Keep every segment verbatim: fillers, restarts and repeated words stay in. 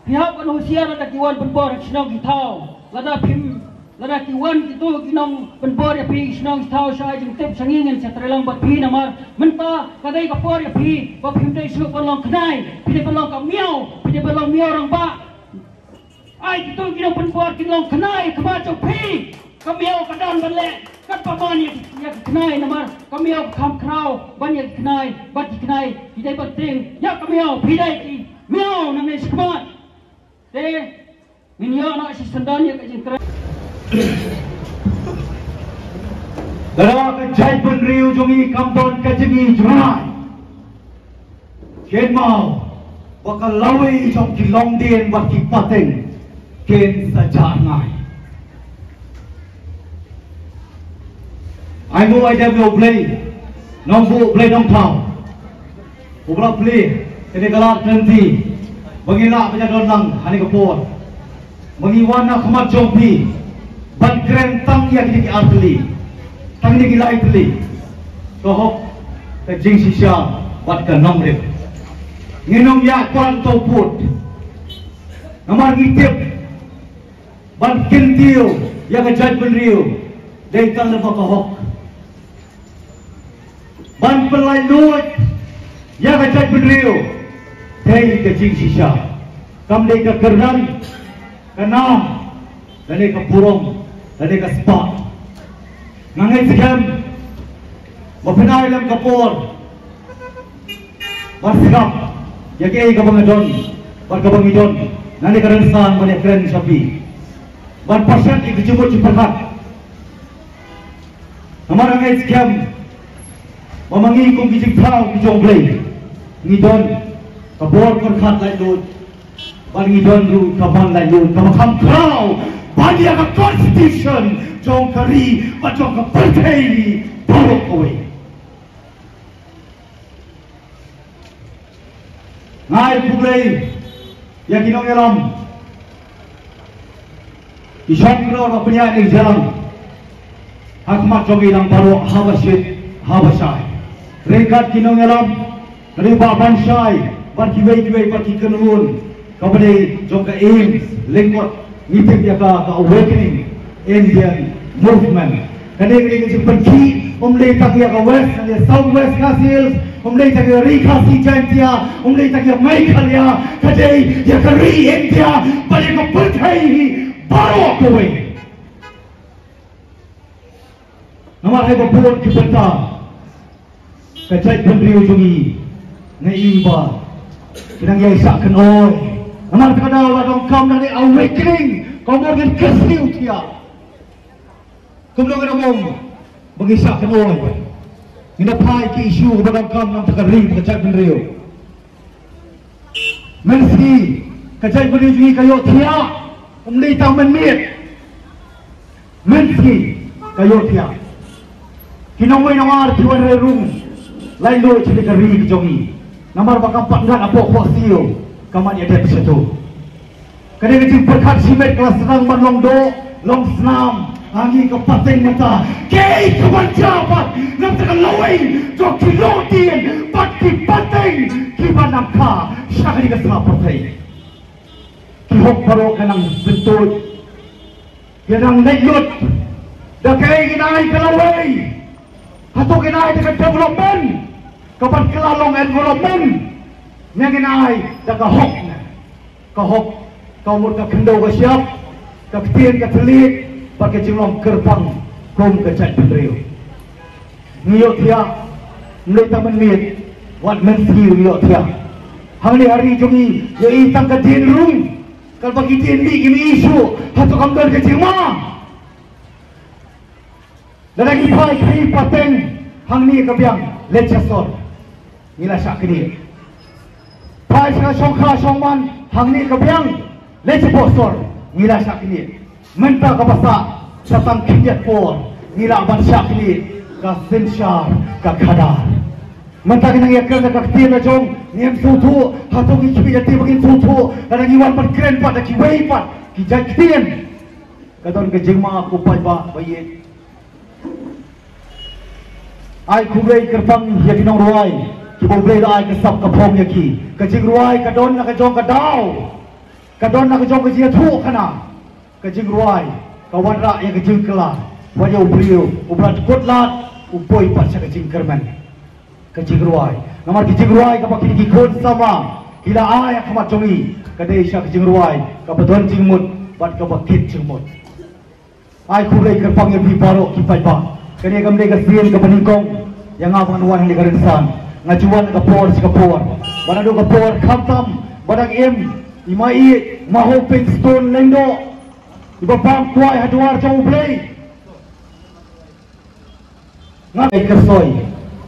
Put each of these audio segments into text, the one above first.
Phi hap ban husiar lada ki wan pynbor ki shnong ki thaw. Lada phim, lada ki wan kito ki nongpynbor ïa phi ki shnong ki thaw, sha ai jingtip sha ngi, ngin sa trei lang bad phi. Namar mynta ka dei ka por ïa phi ba phim dei shuh ban long khnai, phi dei ban long ka miaw, phi dei ban long miaw rangbah. Ai kito ki nongpynbor kin long khnai ha khmat jong phi. Ka miaw ka don ban leh katba man ïa ki, ïa ki khnai, namar ka miaw ka kham khraw ban ïa ki khnai, bad ki khnai ki dei ban tieng ïa ka miaw. Phi dei ki miaw nangne shakhmat. Te ngin ïoh noh shi syndon ïa ka jingkren. Lada ka jaitbynriew jong ngi kam don ka jingïohi jngai, kynmaw ba ka lawei jong ki longdien bad ki pateng kin sa jah ngai. Ai nguh ai dem ïa U Blei Nongbuh Blei Nongthaw, uba la plie kane ka lad ka lynti ba ngin lah ban ïadon lang ha kane ka por, ba ngi wan ha khmat jong phi ban kren tang ïa kine ki ar tylli, tang ïa kine ki lai tylli: ka hok, ka jingshisha bad ka nongrim. Ngin ym ïaid palat uta u pud, namar ngi tip ban kyntiew ïa ka jaitbynriew dei tang lyngba ka hok. Ban pynlaitluid ïa ka jaitbynriew dei ka jingshisha. Kam dei ka kyrdan, ka nam, lane ka burom, lane ka spah. Nga ngeit skhem ba phin ai lem ka por ban sngap ïa kaei kaba nga don bad kaba ngi don nangne ka rynsan ban ïakren sha phi, ban pynshai ïa ki jingmut jingpyrkhat. Namar nga ngeit skhem ba ma ngi kum ki jingthaw ki jong U Blei, ngi don ka bor pyrkhat laitluid, bad ngi don ruh ka mon laitluid kaba kham khraw ban ïa ka constitution jong ka ri bad jong ka pyrthei baroh kawei. Nga ai khublei ïa ki nongïalam, ki shong ki ror ba pynïaid ïa ka jingïalang ha khmat jong ngi lang baroh, haba shit haba shai. Ryngkat ki nongïalam, ka dei ba ban shai bad kiwei kiwei pat ki kynhun, kaba dei jong ka AIMS lyngkot, ngi tip ïa ka, ka Awakening Indian Movement. Kane ka dei ka jingpynkhih, ym dei tang ïa ka West, ïa South West Khasi Hills, ym dei tang ïa ri Khasi Jaiñtia, ym dei tang ïa Meghalaya, ka dei ïa ka ri India bad ïa ka pyrthei hi baroh kawei. Namar haba bun ki bynta ka jaitbynriew jong ngi, nga i ba ki nang ïai shah kynoi. Namar kata ka daw la donkam nangne awakening, ka mut ngin kyrsiew thiah. Kumno ngin ong ba ngi shah kynoi? Ngin da phai ki issue ba donkam na ka bynta ka ri ka jaitbynriew. Mynsngi ka jaitbynriew jong ngi ka ïohthiah, ym dei tang mynmiet. Mynsngi ka ïohthiah. Ki nongwei nongar ki wan rung laitluid sha ka ri ka jong ngi. Namar ba kam pat ngat hapoh khohsiew, kam pat ïadep shato. Ka dei ka jingpyrkhat shimet ka la sdang ban long doh long snam ha ngi ka pateng mynta. Kaei kaban jia pat na ka bynta ka lawei jong ki longdien bad ki pateng kiba nang kha sha kane ka sla pyrthei? Ki hok baroh ka nang byntuid, ka nang leit lut. Da kaei ngin ai ka lawei? Hato ngin ai da ka development kaban kylla long envelopment, ne ngin ai da ka hok ne? Ka hok ka mut ka khyndew ka shyiap, ka ktien ka thylliej bad ka jinglong kyrpang kum ka jaitbynriew. Ngi ïohthiah, ym dei tang mynmiet, wat mynsngi ruh ngi ïohthiah. Hangne ha ri jong ngi ïohi tang ka dien rung, katba ki dien mih ki mih shuh, hato kam don ka jingma? Lada ngi phai kri pateng hangne ka biang, leit sha sor, ngi la shah knieh. Phai sha shongkha shongman hangne ka biang, leit shapoh sor, ngi la shah knieh. Mynta kaba sah, sa tang khyndiat por ngi lah ban shah knieh, ka synshar ka khadar. Mynta ngi nang ïakren da ka ktien la jong, ngim sngewthuh, hato ngi khmih ïa te ba ngin sngewthuh lada ngi wan ban kren pat da kiwei pat ki jait ktien? Ka don ka jingma ko paidbah ba ïeit. Ai khublei kyrpang ïa ki nongrwai kiba U Blei la ai ka sap ka phong ïa ki. Ka jingrwai ka don na ka jong ka daw. Ka don na ka jong ka jingïathuh khana, ka jingrwai ka wanrah ïa ka jingkylla. Wat ïa u briew u brat kut lad u poi pat sha ka jingkyrmen. Ka jingrwai, namar ka jingrwai kaba kine ki khun samla ki la ai ha khmat jong ngi, ka dei sha ka jingrwai kaba don jingmut bad kaba kit jingmut. Ai khublei kyrpang ïa phi baroh ki paidbah. Kane kam dei ka sien kaba nyngkong ïa nga ban wan ha kane ka rynsan. Nga ju wan ka por sha ka por, ba naduh ka por khamtam ba dang im i Maieit Mahoping Stone Lyngdoh, iba pang kwai ha dwar jong U Blei. Nga ai kyrsoi,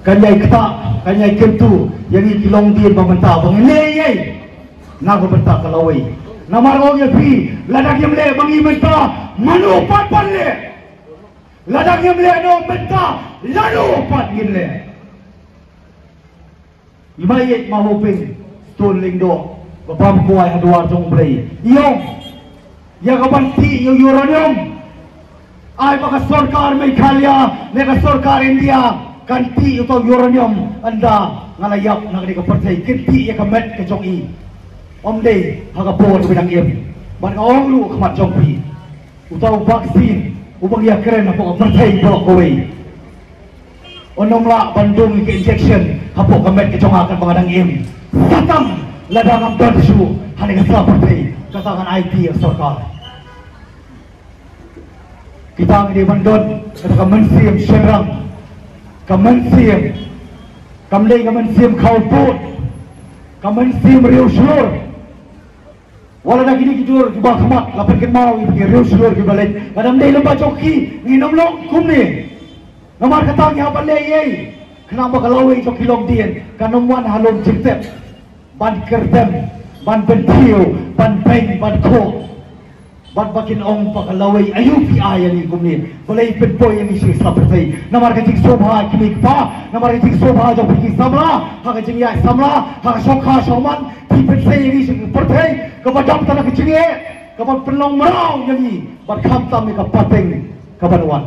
kan ïai ktah, kan ïai kyntu ïa ngi ki longdien ba mynta ba ngin leh ïa i na ka bynta ka lawei. Namar ong ïa phi, lada ngim leh ba ngi mynta, mano pat ban leh? Lada ngim leh noh mynta, lano pat ngin leh? I Maieit Mahoping Stone Lyngdoh, ba pang kwai ha dwar jong U Blei, i ong ïa ka ban tih ïa u uranium. Ai ba ka sorkar Meghalaya ne ka sorkar India kan tih ïa uta u uranium, ynda nga la ïap na kane ka pyrthei kin tih ïa ka met ka jong i. Ym dei ha ka por ba dang im. Bad nga ong ruh ha khmat jong phi, uta u vaccine uba ngi ïakren hapoh ka pyrthei baroh kawei, un ym lah ban dung ïa ka injection hapoh ka met ka jong nga katba nga dang im. Sa tang lada ngam don shuh ha kane ka sla pyrthei, kata ngan aiti ïa ka sorkar. Kita ngi dei ban don kata ka mynsiem shynrang, ka mynsiem, kam dei ka mynsiem khawbud, ka mynsiem riewshlur. Wat la da kine ki dur kiba khmat la pynkynmaw ïa ki riewshlur kiba leit, lada ym dei lyngba jong ki ngin ym long kumne. Namar kata ngi hap ban leh ei ei, khnang ba ka lawei jong ki longdien kan ym wan ha lum jingtep ban kyrtem, ban pynthiew, ban beiñ, ban khoh. Bad ba kin ong ba ka lawei, aïu phi ai ïa ngi kumne? Balei pynpoi ïa ngi sha ki sla pyrthei? Namar ka jingsngewbha ki mei ki pa, namar ka jingsngewbha jong phi ki samla, ha ka jingïaid samla, ha ka shongkha shongman, phi pynsei ïa ngi sha ki pyrthei kaba dap tang da ka jingeh, kaba pynlong mraw ïa ngi bad khamtam ïa ka pateng kaban wan.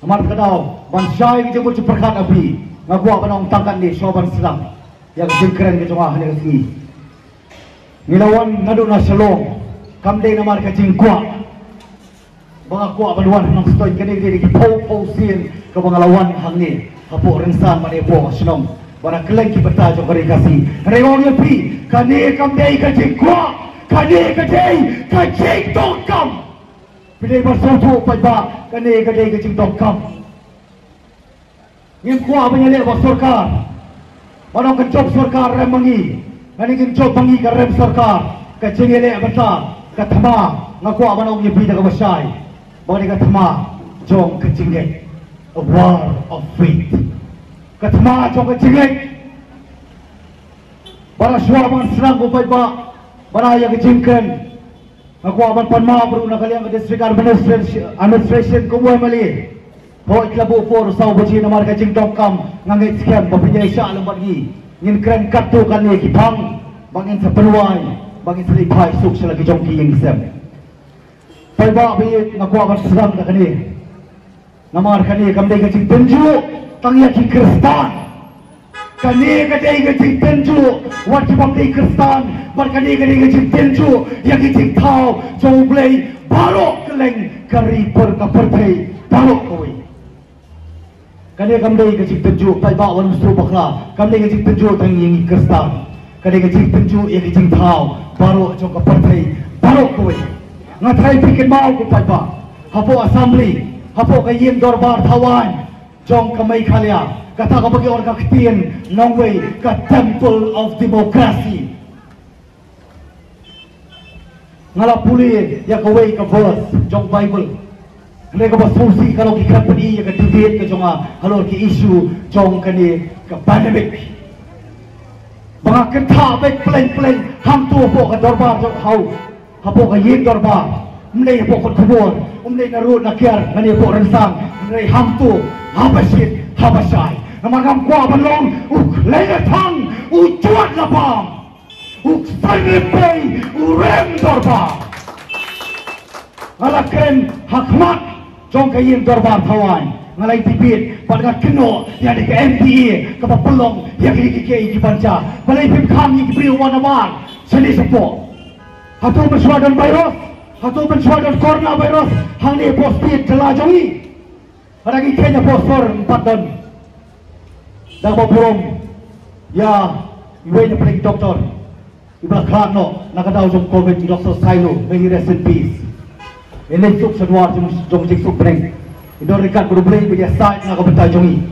Namar kata ka daw ban shai ka jingmut jingpyrkhat ha phi, nga kwah ban ong tang katne shuwa ban sdang ïa ka jingkren ka jong nga ha kane ka sngi. Ngi la wan naduh na Shillong kam dei namar ka jingkwah ba nga kwah ban wan ha Nongstoiñ. Kane ka dei ki phew phew sien kaba nga la wan hangne hapoh rynsan bad hapoh shnong, ba nga kylleng ki bynta jong ka ri Khasi. Hynrei nga ong ïa phi, kane kam dei ka jingkwah, kane ka dei ka jingdonkam. Phi dei ban sngewthuh paidbah, kane ka dei ka jingdonkam. Ngim kwah ban ïaleh bad sorkar. Ba nang ka jop sorkar rem ma ngi, ngi ngin jop ma ngi ka rem sorkar. Ka jingïaleh bynta, ka thma, nga kwah ban ong ïa phi da kaba shai, ba dei ka thma jong ka jingngeit. A war of faith. Ka thma jong ka jingngeit. Ba la shuwa ban sdang ko paidbah, ba la ïa ka jingkren, nga kwah ban pan map ruh na ka liang ka District Administration, Administration kum u M L A. Hooid, ka la buh por saw baje namar ka jingdonkam, nga ngeit skhem ba phin ïaishah lem bad ngi. Ngin kren katto katne ki phang ba ngin sa pynwai, ba ngin sa leit phai suk sha la ki jong ki ïing ki sem. Paidbah ba ïeit, nga kwah ban sdang da kane. Namar kane kam dei ka jingtynjuh tang ïa ki Khristan. Kane ka dei ka jingtynjuh wat ki bym dei Khristan, bad kane ka dei ka jingtynjuh ïa ki jingthaw jong U Blei baroh kylleng ka ri, ka pyrthei baroh kawei. Kane kam dei ka jingtynjuh, paidbah wat ym sngewbakla, kam dei ka jingtynjuh tang ïa ngi Khristan. Ka dei ka jingtynjuh ïa ka jingthaw baroh jong ka pyrthei baroh kawei. Nga tharai phi kynmaw ko paidbah, hapoh Assembly, hapoh ka ïing dorbar thaw aiñ jong ka Meghalaya, kata kaba ki ong ka ktien nongwei ka Temple of Democracy. Nga la pule ïa kawei ka verse jong Bible. Hynrei kaba sngewsih ka long ki khlem pyni ïa ka debate ka jong nga halor ki issue jong kane ka pandemic. Ba nga kynthah beit pleng pleng hangto hapoh ka dorbar jong u, hapoh ka ïing dorbar. Ym dei hapoh kot khubor, ym dei na rud na kiar, ym dei hapoh rynsan, hynrei hangto, haba shit, haba shai. Namar ngam kwah ban long u khlei la thang, u juat la bam, u ksan rympei, u rem dorbar. Nga la kren ha khmat jong ka ïing dorbar thaw aiñ, nga la debate bad nga kynnoh ïa kane ka M D A kaba pynlong ïa kine kiei kiei kiban jia. Balei phim khang ïa ki briew uba namar shane shapoh? Hato mynshuwa don virus? Hato mynshuwa don coronavirus hangne hapoh state jylla jong ngi? Haba ngi kheiñ hapoh sor, ym pat don. Da kaba burom ïa iwei na pdeng doktor iba la khlad noh na ka daw jong covid, i Doktor Sailo, may he rest in peace. I leit suk sha dwar jong, jong jingsuk bneng. I don ryngkat bad U Blei ba ïasaid na ka bynta jong ngi.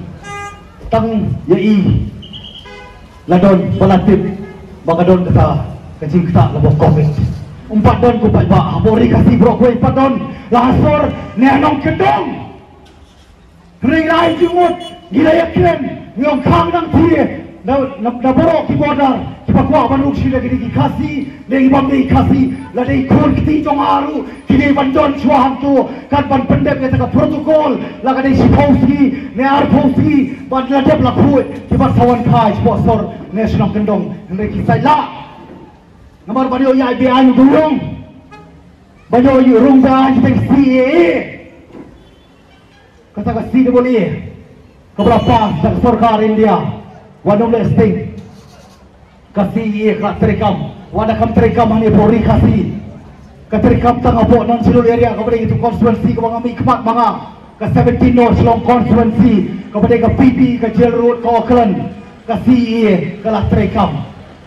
Tang ïa i la don ba la tip ba ka don kata ka jingktah laban covid. Ym pat don, ko paidbah, hapoh Ri Khasi baroh kawei, ym pat don, la ha sor ne ha nongkyndong. Hynrei la ai jingmut, ngi la ïakren, ngi ong khang nang thie na, na, na baroh ki border, kiba kwah ban rung sha ïing, ki dei ki Khasi ne ki bym dei ki Khasi, lada dei khun kti jong nga ruh ki dei ban don shuwa hangto, kat ban pyndep ïa kata ka protocol, la ka dei shiphew sngi ne arphew sngi, bad la dep la khuid, ki bad sa wan phai shapoh sor ne sha nongkyndong. Hynrei ki sait lah. Namar ban ïoh ïa be-aiñ u dei u ong, ban ïoh ïa u rung be-aiñ, ki teng C A A. Kata ka C A A kaba la pass da ka sorkar India, wat nym leh sting. Ka C A A ka treikam, wat da kam treikam hangne hapoh Ri Khasi. Ka treikam tang hapoh Nongjngalul area, kaba dei itu constituency kaba nga mih khmat ma nga. Ka seventeen North Shillong constituency, kaba dei ka P P, ka Jail Road, ka Auckland. Ka C A A ka la treikam.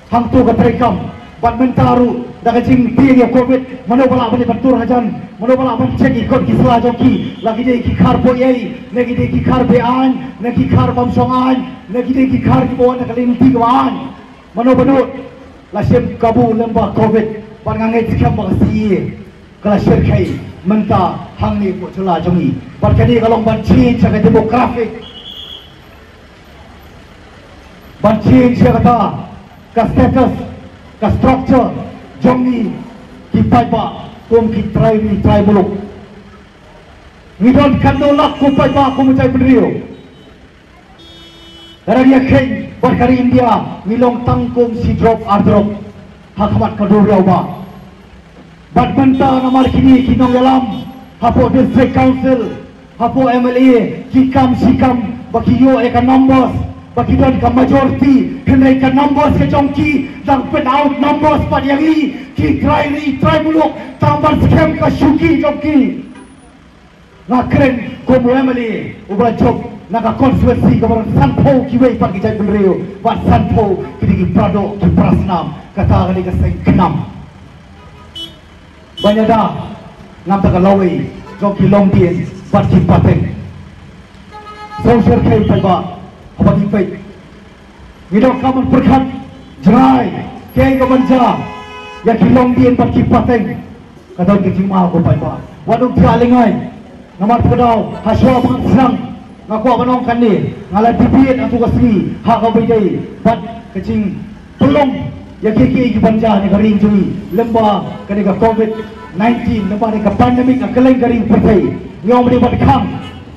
Hangto ka treikam. Bad mynta ruh da ka jingtieng ïa covid, mano ba lah ban ïa ban tur hajan, mano ba lah ban check ïa ki kot ki sla jong ki, la ki dei ki khar poi ei, ne ki dei ki khar be-aiñ, ne ki khar bym shong aiñ, ne ki dei ki khar kiba wan na ka lynti kaba aiñ. Mano ba nud? La shim kabu lem bad covid, bad nga ngeit skhem ba ka C A A ka la shyrkhei mynta hangne hapoh jylla jong ngi. Bad kane ka long ban change ïa ka demographic, ban change ïa kata ka status, ka structure jong ngi ki paidbah kum ki trai ri trai muluk. Ngi don katno lak, ko paidbah, kum u jaitbynriew. Lada ngi ïa kheiñ bad ka ri India, ngi long tang kum shi drop ar drop ha khmat ka duriaw bah. Bad mynta namar kine ki nongïalam hapoh District Council, hapoh M L A, ki kam shi kam ba ki ïoh ïa ka numbers, ba ki don ka majority, hynrei ka numbers ka jong ki dang pyn out numbers pat ïa ngi ki trai ri trai muluk, tang ban skhem ka shuki jong ki. Nga kren kum u M L A uba la jop na ka constituency kaba don sanphew kiwei pat ki jaitbynriew, bad sanphew ki dei ki paradoh ki parasnam, kata ka dei ka seng khnam. Ban ïada ngam da ka lawei jong ki longdien bad ki pateng. Sngewsih, ko paidbah, haba ngi peit, ngi donkam ban pyrkhat jngai kaei kaban jia ïa ki longdien bad ki pateng. Ka don ka jingma, ko paidbah. Wat nym thiah lyngngai. Namar kata ka daw, ha shuwa ban sdang, nga kwah ban ong kane, nga la debate ha tu ka sngi ha kaba ïadei bad ka jingpynlong ïa kiei kiei kiban jia ha ka ri jong ngi lem bad kane ka covid nineteen, lem bad kane ka pandemic ha kylleng ka ri pyrthei. Ngi ong ba dei ban khang.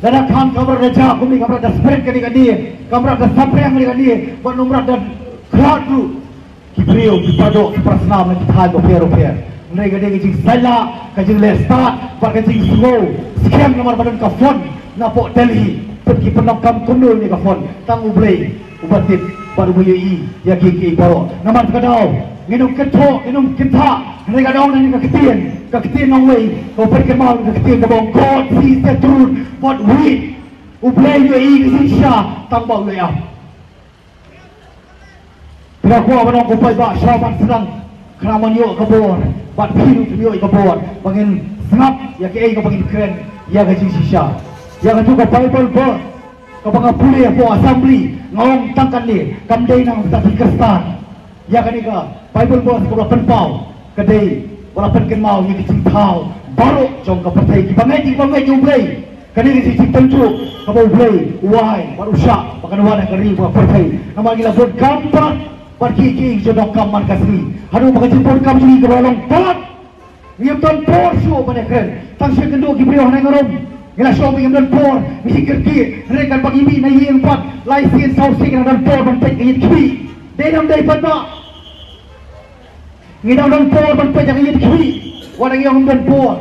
Lada khang ka mrad da jia kumne, ka mrad da spread kane kane, ka mrad da saphriang kane kane, bad ym mrad da khlad ruh ki briew, ki paradoh ki parasnam na ki thaiñ bapher bapher. Hynrei ka dei ka jingsailah, ka jingleh stad bad ka jingsngew skhem namar ba don ka fund napoh Delhi. Peit ki pyndonkam kumno ïa ka fund. Tang U Blei uba tip bad uba ïohi ïa kiei kiei baroh. Namar kata ka daw, ngin ym kynthoh, ngin ym kynthah. Hynrei ka daw na ka ktien, ka ktien nongwei, ka pyrkhat ma ka ktien kaba ong, God sees the truth but we. U Blei u ïohi ka jingshisha tang ba u ïohi. Phi la kwah ban ong, ko paidbah, shuwa ban sdang, khnang ban ïoh ka bor, bad phi ruh phin ïoh ka bor ba ngin sngap ïa kaei kaba ngin kren ïa ka jingshisha. Ïa katu ka Bible verse kaba nga pule hapoh assembly, nga ong tang kane, kam dei na ka bynta ki Khristan. Ïa kane ka Bible verse kaba la pynpaw ka dei ba la pynkynmaw ïa ki jingthaw baroh jong ka pyrthei, kiba ngeit, kiba ngeit ïa U Blei. Kane ka jingtynjuh kaba U Blei u ai bad u shah ba kan wan ha ka ri bad ka pyrthei. Namar ngi la bun kam palat bad kiei kiei ki jingdonkam man ka sngi, haduh ba ka jingbun kam jong ngi ka la long palat. Ngim don por shuh ban ïakren. Tang shu ïakynduh ki briew hangne ha rum, ngi la shu ong ba ngim don por, ngi kyrkieh. Hynrei katba ngi mih na ïing pat, lai sien saw sien, ngi la don por ban peit ka ïit khmih? Dei ne ym dei, paidbah? Ngi dang don por ban peit ïa ka ïit khmih, wat la ngi ong ngim don por.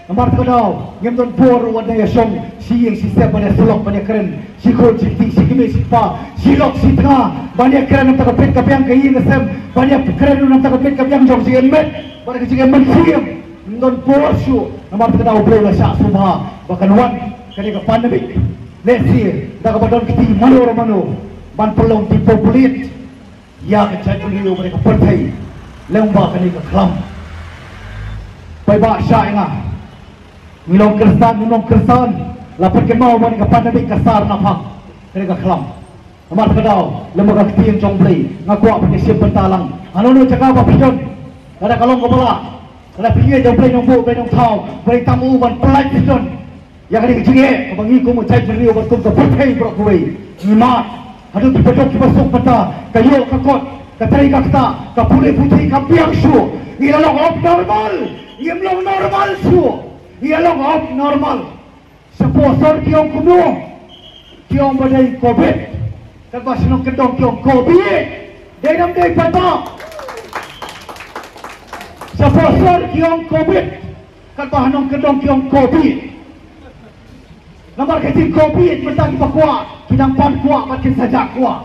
Namar kata ka daw ngim don por ruh wat ïa shong shi ïing shi sem ban ïa syllok ban ïa kren shi khun shi kti shi kmie shi kpa shi lok shi tnga ban ïa kren namar ka pit ka biang ka ïing ka sem ban ïa kren namar ka pit ka biang jong shi ïing met ban ïa ka jingim ban siem. Ngim don por shuh namar kata ka daw U Blei u la shah sngewbha ba kan wan kane ka pandemic. Lehse da kaba don kti mano mano ban pynlong depopulate ïa ka jaitbynriew bad ka pyrthei lyngba kane ka khlam. Paidbah, shah ïa nga. Ngi long Khristan, ngim long Khristan, la pynkynmaw ba kane ka pandemic ka sar na phang kane ka khlam. Namar kata ka daw lyngba ka ktien jong U Blei nga kwah ban ïa shim bynta lang. Hano hano jaka ba phi don, lada ka long kaba lah, lada phi ngeit ïa U Blei Nongbuh, U Blei Nongthaw, U Blei tang u ban pynlait phi don. Ïa kane ka jingeh kaba ngi kum u jaitbynriew bad kum ka pyrthei baroh kawei ngi mad. Haduh kiba duk kiba suk mynta, ka ïoh ka kot, ka trei ka ktah, ka pule puthi ka biang shuh. Ngi la long abnormal, ngim long normal shuh. Ngi la long abnormal. Shapoh sor ki ong kumno? Ki ong ba dei covid. Katba shnong kyndong ki ong covid. Dei ne ym dei, paidbah? Shapoh sor ki ong covid. Katba ha nongkyndong ki ong covid. Namar ka jing covid mynta kiba kwah ki dang pan kwah bad kin sa jah kwah.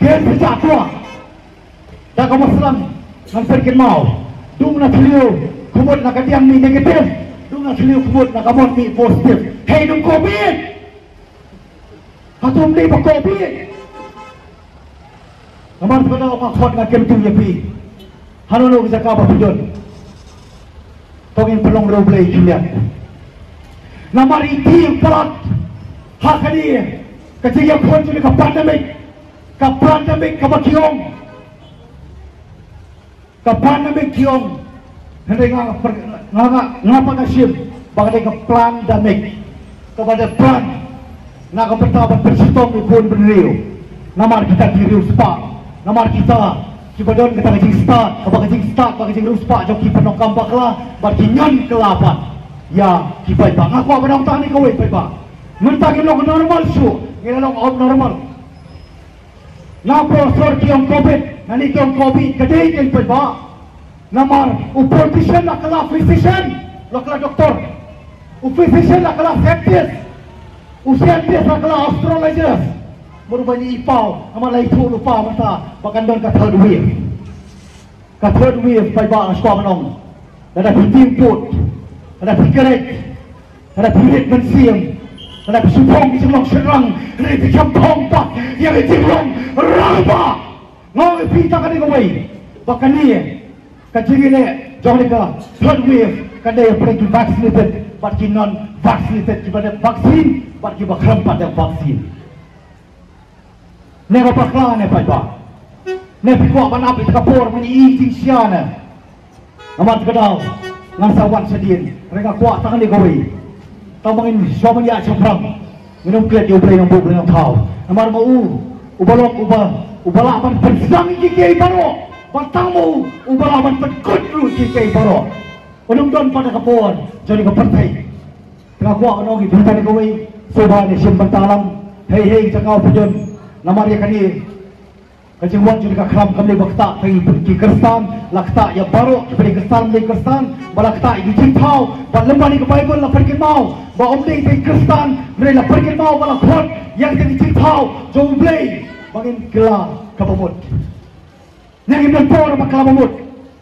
Kin sa jah kwah. Da kaba sdang ngan pynkynmaw, dung na thliew khmut na ka diang mih negative, dung na thliew khmut na ka mon mih positive. Hei, dung covid. Hato ym dei ba covid? Namar kata ka daw nga khot nga kyntu ïa phi. Hano hano ka jaka ba phi don, to ngin pynlong ruh U Blei khyndiat. Namar i tieng palat ha kane ka jingïakhun jong ka pandemic, ka pandemic kaba ki ong. Ka pandemic ki ong. Hynrei nga, nga, nga, nga pat nga shim ba ka dei ka plandemic. Kaba dei plan na ka bynta ban pynshitom ïa ka bun bynriew. Namar kita ki riewspah, namar kita kiba don kata ka jingstad, kaba ka jingstad bad ka jingriewspah jong ki pyndonkam bakla bad ki ñion kylla pat ïa ki paidbah. Nga kwah ban ong tang kane kawei, paidbah. Mynta ngim long normal shuh, ngi la long abnormal. Nga, por sor ki ong covid, nani ki ong covid, ka dei keiñ, paidbah. Namar u politician la kylla physician, la kylla doctor. U physician la kylla scientist. U scientist la kylla astrologist. Mut ba ngi i paw, namar la ithuh lypa mynta ba kan don ka third wave. Ka third wave, paidbah, nga sngewbha ban ong, lada phi tieng pud, lada phi khreh, lada phi rit mynsiem, lada phi shu phong ki jinglong shynrang, lada phi khlem phong pat ïa ka jinglong rangbah. Nga ong ïa phi tang kane kawei, ba kane ka jingïaleh jong kane ka third wave ka dei hapdeng ki vaccinated bad ki non vaccinated, kiba dep vaccine bad kiba khlem pat dep vaccine. Ne ka bakla ne, paidbah? Ne phi kwah ban ap ïa ka por mynta i jingshisha ne? Namar kata ka daw ngan sa wan shadien, hynrei nga kwah tang kane kawei. Tang ba ngin shu ban ïaid shaphrang, ngin ym klet ïa U Blei Nongbuh, U Blei Nongthaw. Namar ma u, uba long uba, uba lah ban pynsngew ïa kiei kiei baroh, bad tang ma u uba lah ban pynkut ruh ïa kiei kiei baroh. Ym don pat ka por jong ka pyrthei. Te nga kwah ban ong ïa phi kane kawei, sngewbha ne shim bynta lang. Hei hei, jaka u phi don. Namar ïa kane ka jingwan jong ka khlam kam dei ba ktah ïa ki Khristan, la ktah ïa baroh ki Khristan, ki Khristan, ba la ktah ïa ki jingthaw, ba lem bad ïa ka Baibl la pynkynmaw ba ym dei ïa ki Khristan, hynrei la pynkynmaw ba la khot ïa ki jingthaw jong U Blei ba ngin kylla kaba mut. Ngi ngim don por ba kylla ba mut,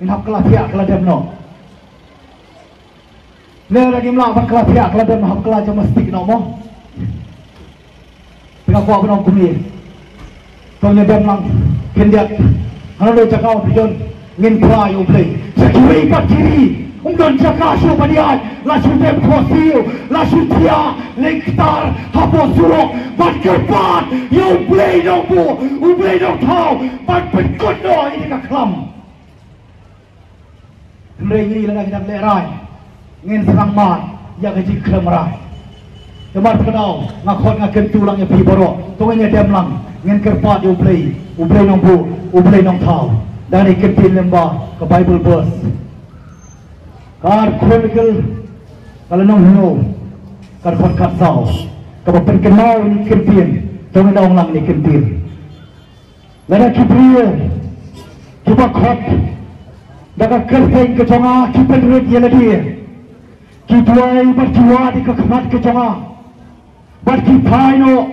ngin hap kylla thiah kylla dem noh. Ne lada ngim lah ban kylla thiah kylla dem, hap kylla gymnastic noh mo. Te nga kwah ban ong kumne. To ngin dem lang khyndiat. Hano hano jaka u phi don, ngin phla ïa U Blei. Sha kiwei pat ki ri ym don jaka shuh ban ïaid, la shu dem khohsiew, la shu thiah leit ktar hapoh surok ban kyrpad ïa U Blei Nongbuh, U Blei Nongthaw ban pynkut noh ïa ka khlam. Hynrei ngi lada ngi dang lehrai, ngin sdang mad ïa ka jingkhlem rai. Te namar kata ka daw nga khot nga kyntu lang ïa phi baroh, to ngin ïa dem lang, ngin kyrpad ïa U Blei, U Blei Nongbuh, U Blei Nongthaw. Da kane ka ktien lyngba ka Bible verse, ka Ar Chronicle, ka lynnong hynñiew, ka dkhot khatsaw, kaba pynkynmaw ïa kane ka ktien. To ngin ong lang ïa kane ka ktien. Lada ki briew kiba khot da ka kyrteng ka jong nga ki pynrit ïa lade, Ki duwai bad ki wad ïa ka khmat ka jong nga bad ki phai noh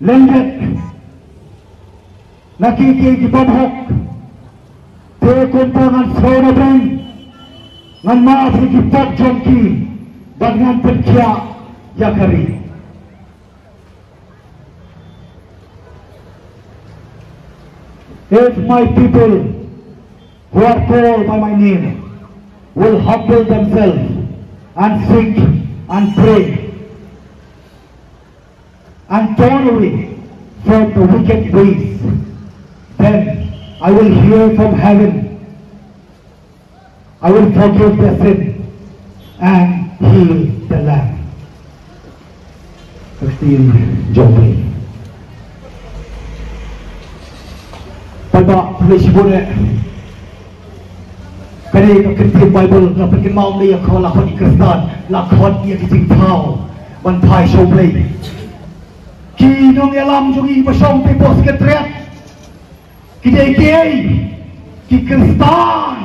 lyndet na ki, ki, ki bym hok. Te kumta ngan sngewbha, ngan mad ïa ki pop jong ki bad ngan pynkhiah ïa ka ri. If my people who are called by my name will humble themselves and seek and pray and turn away from the wicked ways, then I will hear from heaven, I will forgive their sin and heal the land. Ka ktien jong U Blei. Paidbah, phi leh shibun eh. Kane ka ktien Baibl ka pynkynmaw ïa ka, la khot ïa ki Khristan, la khot ïa ki jingthaw ban phai sha U Blei. Ki nongïalam jong ngi ba shong te poh Secretariat, ki dei kiei? Ki Khristan.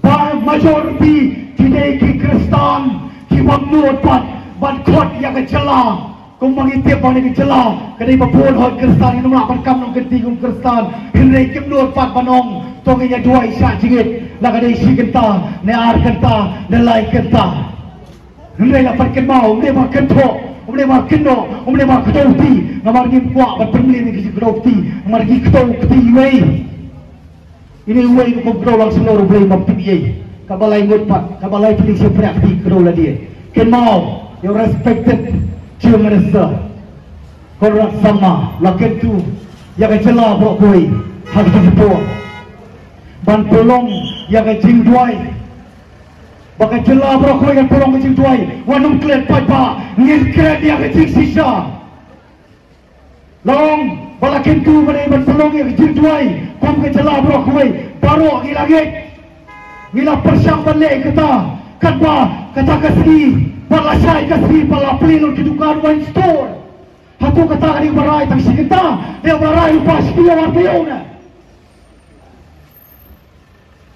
Ba majority ki dei ki Khristan ki bym nud pat ban khot ïa ka jylla. Kumba ngi tip ba kane ka jylla ka dei ba bun hoi Khristan, ngim lah ban kam nongkynti kum Khristan. Hynrei kim nud pat ban ong to ngin ïa duwai shah jingit, la ka dei shi kynta ne ar kynta ne lai kynta. Hynrei la pat kynmaw, ym dei ba kynthoh, ym dei ba kynnoh, ym dei ba kdew kti. Namar ngim kwah ban pynmlien ïa ki jingkdew kti, namar ki kdew kti iwei. Ine iwei rukom kdew lang shlur U Blei, ym tip ei. Kaba lai ngut pat, kaba lai pli shi phra kti kdew lade. Kynmaw ïa u respected Chief Minister Conrad Sangma, la kyntu ïa ka jylla baroh kawei ha kito ki por ban pynlong ïa ka jingduwai. Ba ka jylla baroh kawei kan pynlong ka jingduwai. Wat nym klet paidbah, ngin kren ïa ka jingshisha. La ong ba la kyntu ba dei ban pynlong ïa ka jingduwai kum ka jylla baroh kawei. Baroh ngi la ngeit, ngi la pyrshang ban leh kata. Katba kata ka sngi pat la shai ka sngi pat la plie lut ki dukan wine store. Hato kata ka dei ba rai tang shi kynta? Dei ba rai lypa shi taïew ar taïew ne?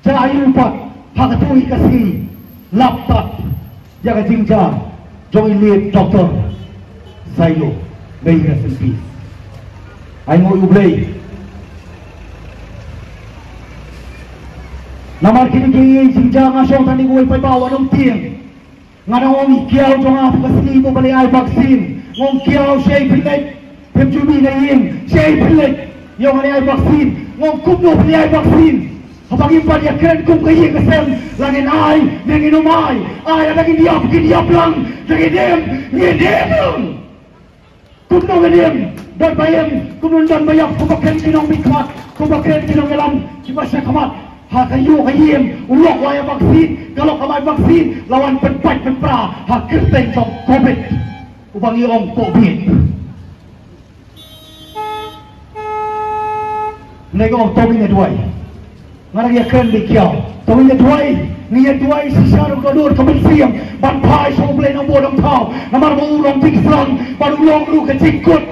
Jia aïu pat ha kato hi ka sngi, lap pat ïa ka jingjia jong i late Doctor Sailo, may he rest in peace. Ai nguh ïa U Blei. Namar kine ki jingjia, nga shong tang ïa kawei paidbah, wat nym tieng. Nga dang ong i kiaw jong nga ha ka sngi ba la ai vaccine. Nga ong kiaw, shaei phi leit? Phim ju mih na ïing, shaei phi leit? Ïoh nga la ai vaccine. Nga ong kumno phi la ai vaccine? Haba ngim pat ïa kren kum ka ïing ka sem, la ngin ai ne ngin ym ai? Ai lada ngin ïap ngin ïap lang, da ngin im ngin im lang. Kumno ngin im? Don ba im, kumno don ba ïap? Kumba kren ki nongmihkhmat, kumba kren ki nongïalam kiba sha khmat. Ha ka ïew ka ïing u lok wai vaccine, ka lok ka mai vaccine, la wan pynpait pynpra ha kyrteng jong Covid, uba ngi ong Covid. Ngi ong to ngin ïa duwai. Nga dang ïa kren beit kiaw. To ngin ïa duwai, ngin ïa duwai shisha ruh ka dur ka mynsiem ban phai sha U Blei Nongbuh Nongthaw, namar ba u long jingsdang bad u long ruh ka jingkut.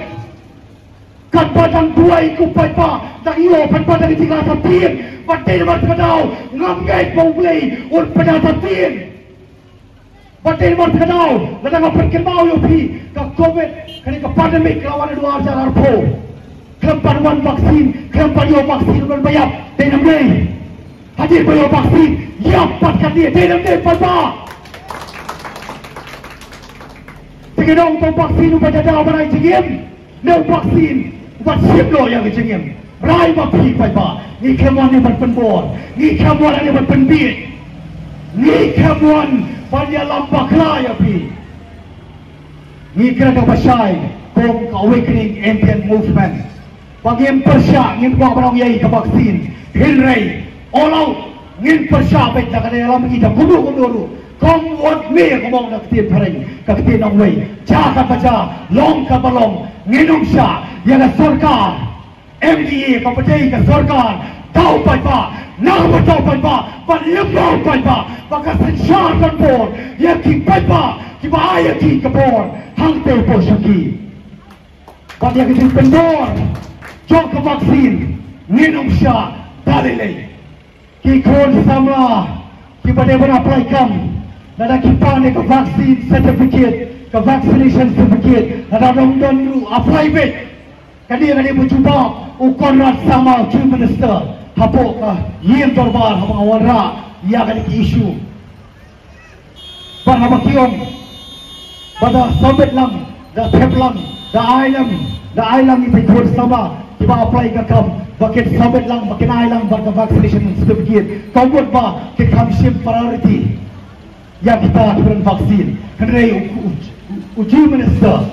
Katba dang duwai ko paidbah, dang ïoh paidbah da ka jingïaid sa tien. Bad dei namar kata ka daw ngam ngeit ba U Blei un pyndap sa tien. Bad dei namar kata ka daw, lada nga pynkynmaw ïa phi, ka Covid, kane ka pandemic ka la wan naduh ar hajar arphew. Khlem pat wan vaccine, khlem pat ïoh vaccine, u don ba ïap, dei ne ym dei? Hadien ba ïoh vaccine, ïap pat katne, dei ne ym dei paidbah? Te ngi ong to vaccine uba ïada ban ai jingim, ne u vaccine uba shim noh ïa ka jingim? Rai ma phi paidbah, ngi khlem wan ne ban pynbor, ngi khlem wan ne ban pynbiej, ngi khlem wan ban ïalam bakla ïa phi. Ngi kren da kaba shai kum ka Awakening Indian Movement. Ba ngim pyrshah, ngim kwah ban ong ïa ka vaccine. Hynrei all out, ngin pyrshah beit da ka ïalam ïa ki da kumno kumno ruh. Come what may, ka mut na ka ktien phareng, ka ktien nongwei. Jia katba jia, long katba long, ngin ym shah ïa ka sorkar M D A kaba dei ka sorkar daw paidbah, na kaba daw paidbah, ban lyngngoh paidbah, ba ka synshar kan bor ïa ki paidbah kiba ai ïa ki ka bor hangtei hapoh shuki. Bad ïa ka jingpynbor jong ka vaccine ngin ym shah da lei lei. Ki khun samla, Kiba dei ban apply kam, lada ki pan ïa ka vaccine certificate, ka vaccination certificate, lada ym don ruh apply beit. Kane kane ba jubab u Conrad Sangma, u Chief Minister, hapoh ka ïing dorbar haba nga wanrah ïa kane ka issue. Bad haba ki ong ba da submit lang, da thep lang, da ai lang, da ai lang ïa ki khun samla kiba apply ka kam, ba kin submit lang, ba kin ai lang bad ka vaccination certificate. Ka mut ba kin kham shim priority ïa kita ki ban vaccine. Hynrei u, u, u, u Chief Minister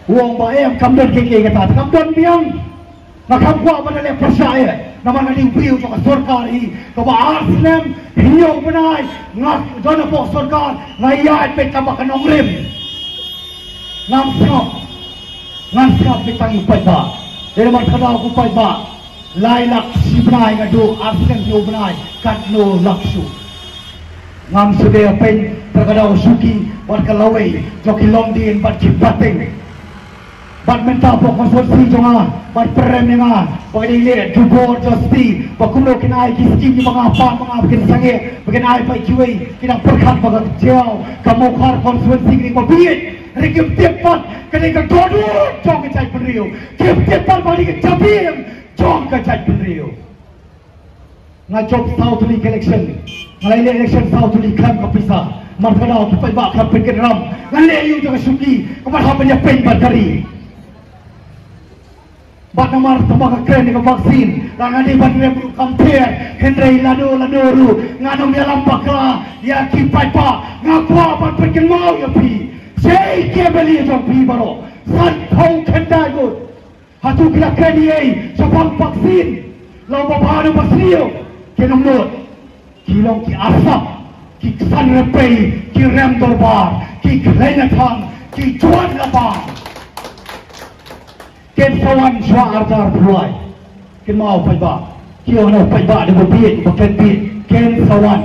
u ong ba em, kam don kiei kiei kata, kam don biang. Nga kham kwah ban leh pyrshah ïa, namar nga dei u briew jong ka sorkar hi, kaba ar snem hynñiew bnai nga don hapoh sorkar, nga ïaid beit tang ba ka nongrim. Ngam sngap, ngam sngap beit tang ïa u paidbah. Dei namar ka daw u paidbah lai lak shi bnai nga duh, ar snem hynñiew bnai katno lak shuh. Ngam sngewbha pyn, tang ka daw shuki bad ka lawei jong ki longdien bad ki pateng. Bad mynta hapoh constituency jong nga, bad pyrem ïa nga ba ka dei leh jubor justi, ba kumno kin ai ki skim kiba nga pan, ba nga kin sangeh, ba kin ai pat kiwei. Ki dang pyrkhat ba ka jaw ka Mawkhar constituency ka dei ba bieit. Hynrei kim tip pat ka dei ka dohnud jong ka jaitbynriew. Kim tip pat ba ka dei ka jabieng jong ka jaitbynriew. Nga jop saw tylli ka election. Nga la leh election saw tylli, khlem ka pisa. Namar ka daw ki paidbah khlem pynkynram. Nga leh ïa u da ka shuki, ka ban hap ban ïa pyn bad ka ri. Bad namar tang ba ka kren ïa ka vaccine, la nga dei ban rem ruh kam pher. Hynrei lano lano ruh ngan ym ïalam bakla ïa ki paidbah. Nga kwah ban pynkynmaw ïa phi, sei ki M L A jong phi baroh, sanphew khyndai ngut. Hato ki la kren ei ei shaphang vaccine? La u Bah Bah, u Bah Sniew, ki nongnud. Ki long ki arsap, ki ksan rympei, ki rem dorbar, ki khlei na thang, ki juan na bam. Kin sa wan shuwa arjar phrwai. Kin ma u paidbah, ki ong na u paidbah da ba bieit, ba klet bieit, kin sa wan.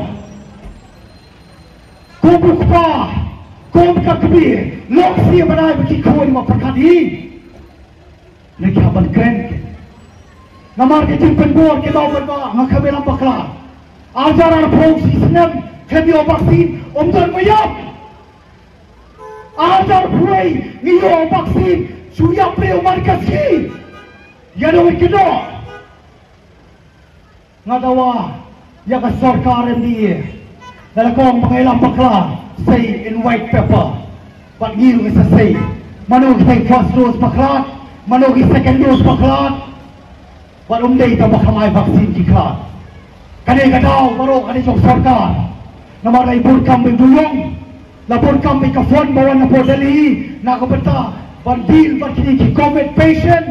Kum u kpa, kum ka kmie, long sih ba dei ba ki khun ma pyrkhat hi. Ngi hap ban kren. Namar ka jingpynbor ki dei ban ba nga khlem ïalam bakla. Arjar arphew shi snem khlem ïoh vaccine, ym don ba ïap. Arjar arphew ngi ïoh vaccine, shu ïap briew man ka sngi. Ïa dong ki noh. Nga dawa ïa ka sorkar M D A, lada ka ong ba nga ïalam bakla, sei in white paper. Bad ngi ruh ngi sa sei mano kita ki first dose ba khlad, mano ki second dose ba khlad. Bad ym dei tang ba kham ai vaccine ki khlad. Kane ka daw baroh kane jong sorkar. Namar la i bun kam ba i bun ïong, la bun kam ba i ka fund ba wan na port Delhi na ka bynta ban deal bad kine ki covid patient.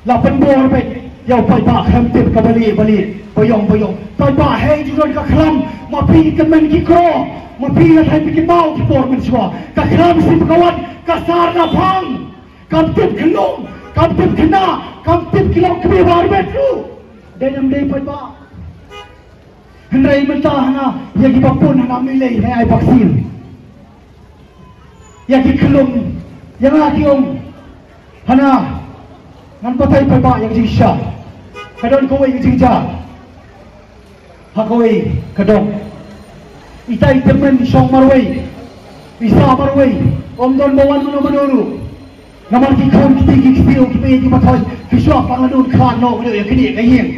La pynbor beit ïa u paidbah, khlem tip ka ba lieh ba lieh, ba ïong ba ïong. Paidbah hei ju don ka khlam, ma phi ki tymmen ki kro, ma phi la thait phi kynmaw ki por mynshuwa. Ka khlam shi ba ka wan ka sar na phang. Kam tip khynnah, kam tip khynnah, kam tip ki longkmie ba armet ruh. Dei ne ym dei paidbah? Hynrei mynta hana ïa ki ba pun hana mih lei hana ai vaccine. Ïa ki khyllung, ïa nga ki ong hana ngan batai paidbah ïa ka jingshisha. Ka don kawei ka jingjia ha kawei ka dong. Ita i tymmen i shong marwei, i sah marwei, ym don ba wan mano mano ruh. Namar ki khun kti ki ksiew ki mei ki ba thoi ki shuwa pang la dun khlad noh ka dei ïa kane ka ïing.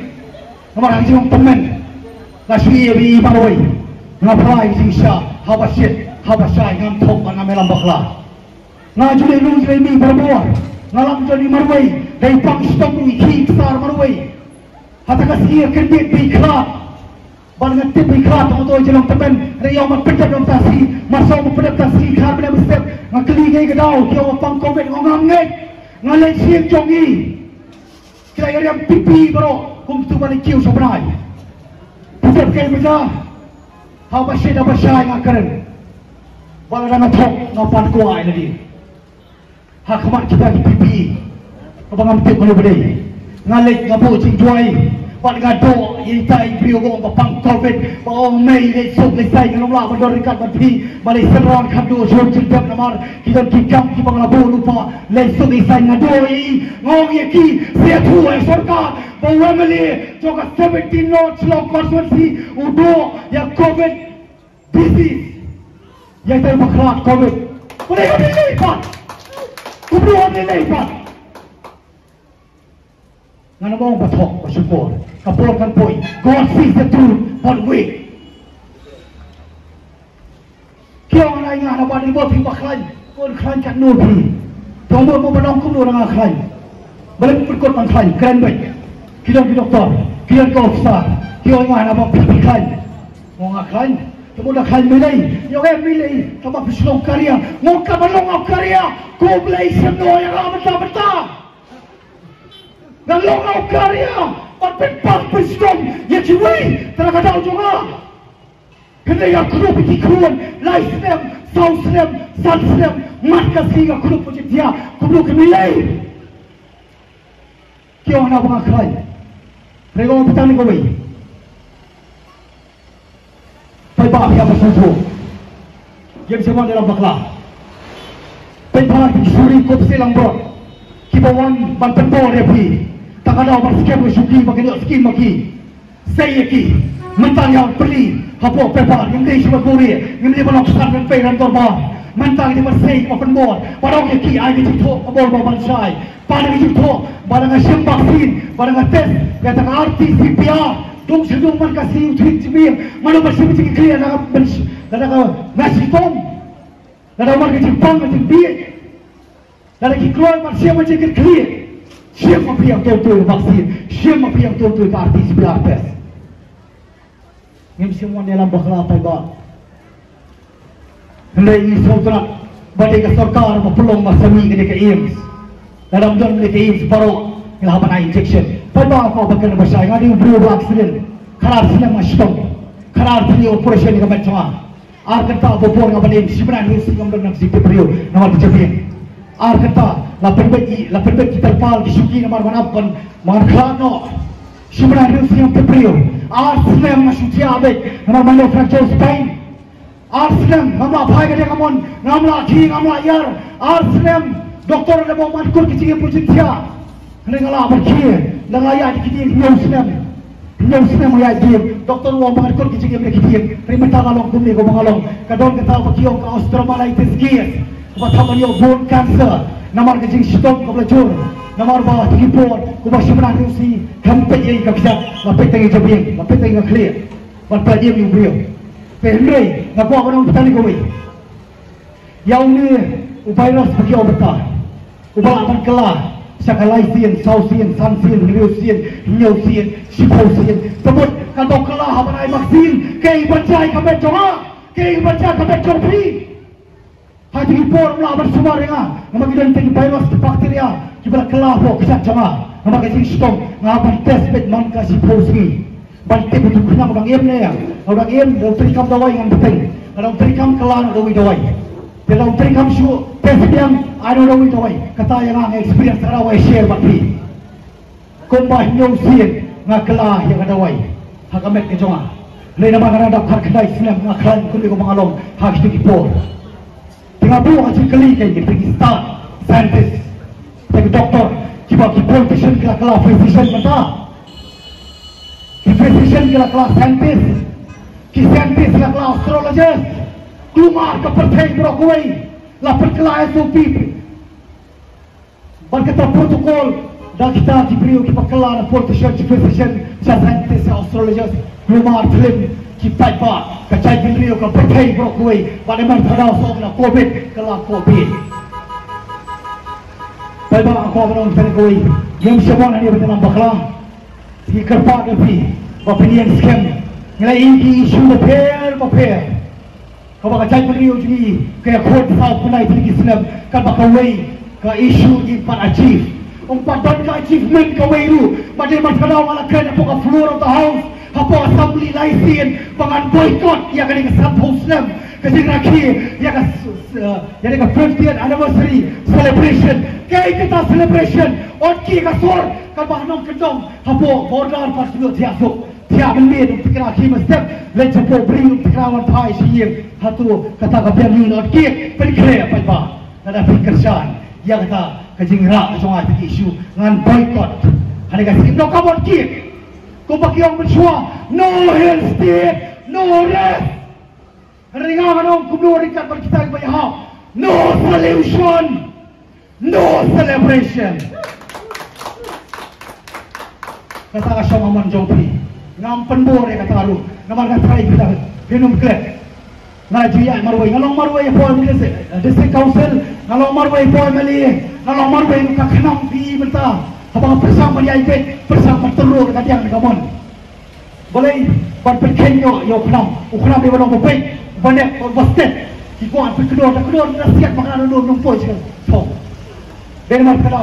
Namar ha ka jinglong tymmen la shu ïa ba i marwei. Nga phla ïa ka jingshisha, haba shit haba shai ngam thok ba ngam ïalam bakla. Nga ju leh lung ju leh mih barabor. Nga lam jong i marwei, dei pang shitom ruh i khih i ksar marwei. Hata ka sngi ka kyndit ba i khlad. Bad nga tip ba i khlad tang uto i jinglong tymmen, hynrei ïa u ma pyndep na u tasi, ma song ma pyndep tasi, khlad mynne mynstep. Nga kylli kaei ka daw, ki ong ba pang covid, nga ong ngam ngeit. Nga leit sha ïing jong ngi. Ki la ïa riam pipi baroh kum tu ban kiew sha bnai. Phi tip kaei ba jia? Haba shit haba shai nga kren. Ba lada nga thok nga pan kwah ïa lade ha khmat kita ki pipi. Kaba ngam tip mano ba dei. Nga leit nga buh jingduwai, Bad nga doh ïa ita i briew ba ong ba pang covid, ba ong mei leit suk leit saiñ, ngan ym lah ban don ryngkat bad phi, ba leit synran khadduh shuh jingdep namar ki don ki kam kiba nga la buh lypa, leit suk leit saiñ. Nga doh ïa i, nga ong ïa ki, sa ïathuh ïa sorkar ba u M L A jong ka seventeen North Shillong constituency u doh ïa covid disease. Ïa ita i ba khlad covid. Kumno ym lei pat? Kumno ym lei pat? Ngan ong ba thok ba shukor. Ka por kan poi. God sees the truth, but wait. Ki ong nai nga na ba dei bor phi ba khlaiñ. Kon khlaiñ katno phi. Tang bor mo ba dang kumno na nga khlaiñ. Ba leh pyrkhat ban khlaiñ kren beit. Ki don ki doktor, ki don ki officer. Ki ong nga na ba phi phi khlaiñ. Mo nga khlaiñ. Te mo da khlaiñ mei lei. Ïa em mei lei. Tang ba phi shlong career. Mo ka ba long ap career. Ko blei shem no ïa nga mynta mynta. Nga long ap career. Bad pynpaw pynshitom ïa kiwei. Te na ka daw jong nga. Hynrei nga kyndup ïa ki khun lai snem, saw snem, san snem, mat ka sngi nga kyndup ïa ki thiah, kumno ki mei lei. Ki ong na ba nga khlaiñ. Hynrei nga ong beit tang ïa kawei. Paidbah ïa ba sngewthuh. Ïa ba sngewthuh ïa la bakla. Paidbah ki suri kop se lang bor. Kiba wan ban pynbor ïa phi. Tang ka daw ban skhem ïa shuki ba kin ïoh skim ma ki. Sei ïa ki, mynta ïa pyrli hapoh paper, ngim dei shuwa buri, ngim dei ban ong san ban pei ran dorbar. Mynta ngim dei ban sei ba pynbor, ba ong ïa ki ai ka jingthoh ka bor ba ban shai. Ba da ka jingthoh, ba da ka shim vaccine, ba da ka test, ïa da ka R T P C R. Dong sha dong man ka sngi u thwit jingbiang, mano ba shim jingkhlieh da ka ban sh-, da ka nasi tom. Lada wan ka jingpang ka jingbieit. Lada ki kloi ban shim ka jingkitkhlieh. Shim ma phi ïa uto uto i vaccine. Shim ma phi ïa uto uto i R T P C R test. Ngim shym wan ïalam bakla paidbah. Hynrei ngi sngewtynnat ba dei ka sorkar ba pynlong ba sa mih ka dei ka AIIMS. Lada ym don ka dei ka AIIMS baroh ngi la hap ban ai injection. Paidbah ko ba kren ba shai nga dei u briew ba accident. Khatar snem nga shitom. Khatar snem operation ïa ka met jong nga. Ar kynta ba por nga ban im, shi bnai hynriew sngi ngam don nang shisha briew namar ki jabieng. Ar kynta la pynbeit ki, la pynbeit ki terpal ki shuki namar ban ap ban, ban khlad noh. Shi bnai hynriew sngi ngam tip briew. Ar snem nga shu thiah beit namar mano fracture spine. Ar snem ngam lah phai ka diengkamon, ngam lah khie, ngam lah ïar. Ar snem doktor da ong ban kut ki jingim pyrshit thiah. Hynrei nga lah ban khie, nga lah ïaid ki dieng hynñiew snem. Hynñiew snem nga ïaid dieng, doktor u ong ba ngan kut ki jingim da ki dieng. Hynrei mynta nga long kumne kumba nga long. Ka don kata ba ki ong ka osteomyelitis case. Kaba thaw ban ïoh bone cancer. Namar ka jingshitom kaba la jur. Namar ba ha ki por, kumba shi bnai hynriew sngi, kam peit ïa ka kjat, la peit tang ïa ka jabieng, la peit tang ïa ka khlieh. Ban peit ïa u briew. Te hynrei, nga kwah ban ong tang ïa kawei. Ïa une u virus ba ki ong mynta. Uba lah ban kylla sha ka lai sien, saw sien, san sien, hynriew sien, hynñiew sien, shiphew sien. Te mut ka dok kylla ha ban ai vaccine, kaei ban jia ïa ka met jong nga, kaei ban jia ïa ka met jong phi. Ha kito ki por ym lah ban sumar ïa nga, namar ki don kita ki virus ki bacteria kiba la kylla hapoh ka kjat jong nga. Namar ka jingshitom nga hap ban test beit man ka shiphew sngi. Ban tip uto u khynnah u dang im ne ïa, u dang im, da u treikam dawai ngan bteng. Lada u treikam kylla noh da uwei dawai. Te lada u treikam shuh, test biang, ai noh da uwei dawai. Kata ïa nga, nga experience, kata nga share bad phi. Kumba hynñiew sien nga kylla ïa ka dawai ha ka met ka jong nga. Lei namar nga dang dap khatkhyndai snem, nga khlaiñ kumne kumba nga long ha kito ki por. Te nga buh ha jingkylli kein, ki stad scientist, te ki doktor, kiba ki politician ki la kylla physician mynta. Ki physician ki la kylla scientist, ki scientist ki la kylla astrologist. Kulmar ka pyrthei baroh kawei la pynkylla S O P. Bad kata protocol, da kita ki briew kiba kylla na politician, ki physician, sha scientist, sha astrologist, kulmar thlim ki paidbah, ka jaitbynriew, ka pyrthei baroh kawei, bad namar ka daw sha na covid, ka la covid. Paidbah, nga kwah ban ong tang kawei, ngim shym wan hangne ban ïalam bakla. Ngi kyrpad ïa phi ba phin ïeng skhem. Ngi la ïohi ki issue bapher bapher. Kaba ka jaitbynriew jong ngi ka ïakhun saw khyndai tylli ki snem, kaba kawei ka issue ngim pat achieve. Ym pat don ka achievement kawei ruh. Ba dei namar kata nga la kren hapoh ka floor of the house, hapoh assembly lai sien, ba ngan boycott ïa kane ka sanphew snem ka jingrakhe ïa ka s-, s-, ïa kane ka fiftieth anniversary celebration. Kaei kata celebration? Ot ki ka sor kaba nongkyndong hapoh border pat shu thiah suk, thiah mynmiet, ym tikna ki mynstep, leit shapoh bri, ym tikna wan phai sha ïing. Hato kata ka biang ïing? Ot ki pynkhreh paidbah. Lada phi kyrshan ïa kata ka jingrah ka jong nga, phi ki issue, ngan boycott. Hangne ka sien, no, ka ot ki. Kumba ki ong mynshuwa, no Hill State, no rest. Hynrei nga ngan ong kumno ryngkat bad kita kiba ïahap: no solution, no celebration. Kata ka shong amon jong phi. Ngam pynbor ïa kata ruh, namar nga tharai phi la, phin ym klet. Nga ju ïaid marwei, nga long marwei hapoh district, district council, nga long marwei hapoh M L A, nga long marwei, ka khnang phi mynta. Haba nga pyrshang ban ïaid beit, pyrshang ban tyrwa ka diang ka mon. Balei? Ban pynkheiñ ïa u khnam. U khnam dei ban long ba beit, ba nep, ba stet. Ki kwah phi kdor, da kdor da siat, ba ka nang nang poi sha thong. Dei namar kata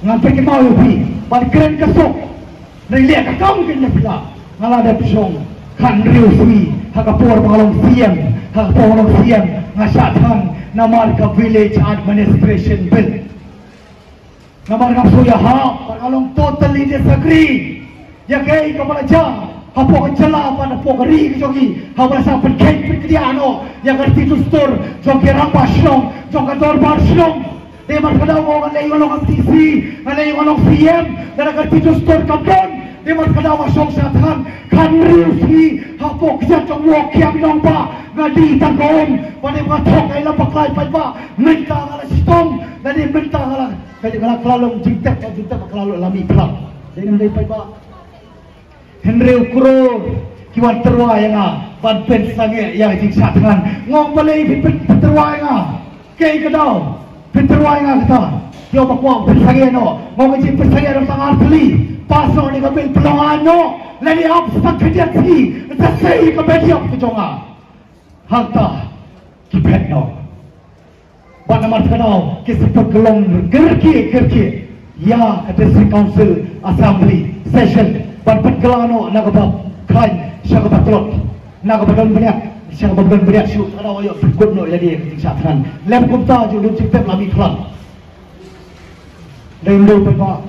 ngan pynkynmaw ïa phi ban kren ka suk. Dei leh ka kam kynja phi la. Nga la dep shong khathynriew sngi ha ka por ba nga long C M, ha ka por ba nga long C M nga shah than namar ka Village Administration Bill. Namar ngam shu ïahap, bad nga long totally disagree ïa kaei kaba la jia hapoh ka jylla bad hapoh ka ri ka jong ngi, haba la sah pynkheiñ pynkdiah noh ïa ka riti dustur jong ki rangbah shnong, jong ka dorbar shnong. Dei namar kata nga ong, nga leh ïa nga long M D C, nga leh ïa nga long C M, lada ka riti dustur kam don, dei namar kata nga shong shah than khathynriew sngi hapoh ka jait jong u Woh Kiang Nangbah, nga die tang ka um, bad dei namar nga thok ïa la bakla paidbah, mynta nga la shitom, lane mynta nga la Ka jingkhlaiñ ka la long jingtep, ka jingtep ka la long la mih phlang. Dei ne ym dei paidbah? Hynriew klur ki wan tyrwa ïa nga ban pynsangeh ïa ka jingshah thngan. Nga ong balei phi pyn-, pyntyrwa ïa nga? Kaei ka daw phin tyrwa ïa nga kata? Ki ong ba kwah pynsangeh noh. Nga ong ka jingpynsangeh don tang ar tylli. Pass noh ïa ka bill, pynlong aiñ noh. Lane ap sa khyndiat sngi, sa sei ka pdiang ka jong nga. Hangta ki phet noh. Bad namar kata ki shu pynlong kyrkieh kyrkieh ïa ka District Council Assembly Session ban pynkylla noh na kaba khlaiñ sha kaba tlot, na kaba don bniat sha kaba don bniat shuh. Kata ïoh pynkut noh ïa ka jingshah thngan. Lem kumta ju lut jingtep la mih phlang. Dei ym dei paidbah?